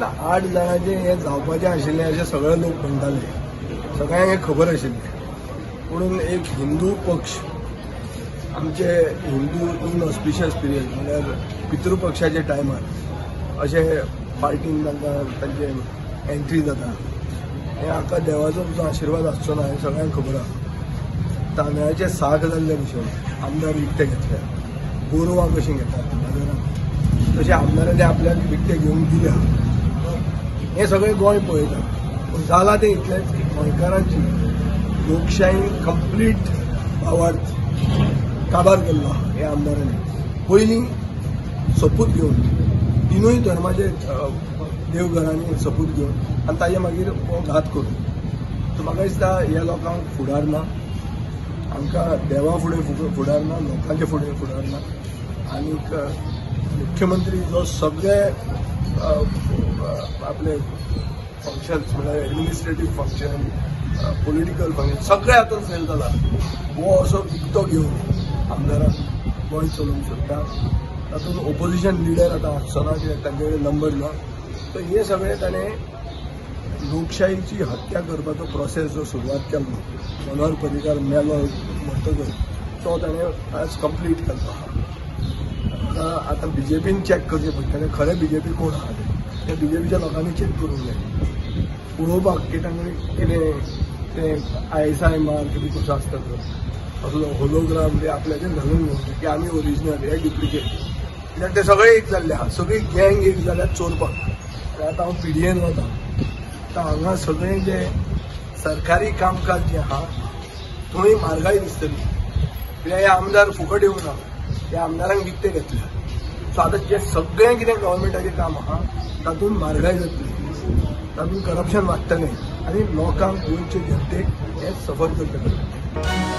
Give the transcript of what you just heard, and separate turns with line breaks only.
8 जाणांचें हें जावपाचें आशिल्लें अशें सगळे लोक म्हणटाले, सगळ्यांक हें खबर आशिल्लें. पूण एक हिंदू पक्ष आमचे हिंदू इन ऑस्पिशियस पिरियड म्हणल्यार पितृपक्षाच्या टायमार अशें पार्टीन तांकां तांचे एंट्री जाता, हें हाका देवाचो तुजो आशिर्वाद आसचो ना हें सगळ्यांक खबर आसा. तांदळाचे साक जाल्ले भशेन आमदार विकते घेतले, गोरवां कशीं घेतात बाजारांत तशें आमदारांनी आपल्याक विकते घेवन दिल्या. हें सगळें गोंय पळयता. पूण जालां तें इतलेंच की गोंयकारांची लोकशाही कंप्लीट भावार्थ काबार केल्लो आहा ह्या आमदारांनी. पयलीं सोपूत घेवन तिनूय धर्माचे देवघरांनी सोपूत घेवन आनी ताजे मागीर हो घात करून. सो म्हाका दिसता ह्या लोकांक फुडार ना, आमकां देवा फुडें फुडार ना, लोकांचे फुडें फुडार ना. आनीक मुख्यमंत्री जो सगळे आपले फंक्शन्स म्हणल्यार एडमिनिस्ट्रेटीव फंक्शन, पॉलिटिकल फंक्शन सगळे हातून फेल जाला, हो असो विकतो घेवन आमदारांक गोंय चलोवंक सोदता. तातूंत ओपोजिशन लिडर आतां आसचो ना कित्याक तांचे कडेन नंबर ना. तर हे सगळें ताणें लोकशाहीची हत्या करपाचो प्रोसेस जो सुरवात केल्लो, मनोहर पर्रीकार मेलो म्हणटकच तो ताणें आज कंप्लीट केल्लो आहा. आतां आतां बीजेपीन चॅक करचें पडटलें खरें बीजेपी कोण आहा तें, तें बीजेपीच्या लोकांनी चॅक करूंक जाय, पळोवपाक की तांणी कितें तें ISI mark बी कसो आसता तो असलो होलोग्राम बी आपल्याचेर घालून घेवचें की आमी ओरिजिनल हे डुप्लिकेट. कित्याक ते सगळे एक जाल्ले आहा, सगळी गँग एक जाल्या चोरपाक. आतां हांव PDN वता, आतां हांगा सगळें जें सरकारी कामकाज जें आहा थंय म्हारगाय दिसतली. कित्याक हे आमदार फुकट येवंक ना, ह्या आमदारांक विकते घेतल्या. सो आतां जें सगळें कितें गव्हर्मेंटाचें काम आहा तातूंत म्हारगाय जातली, तातूंत करप्शन वाडटलें आनी लोकांक गोंयचे जनतेक हें सफर करचें पडटलें.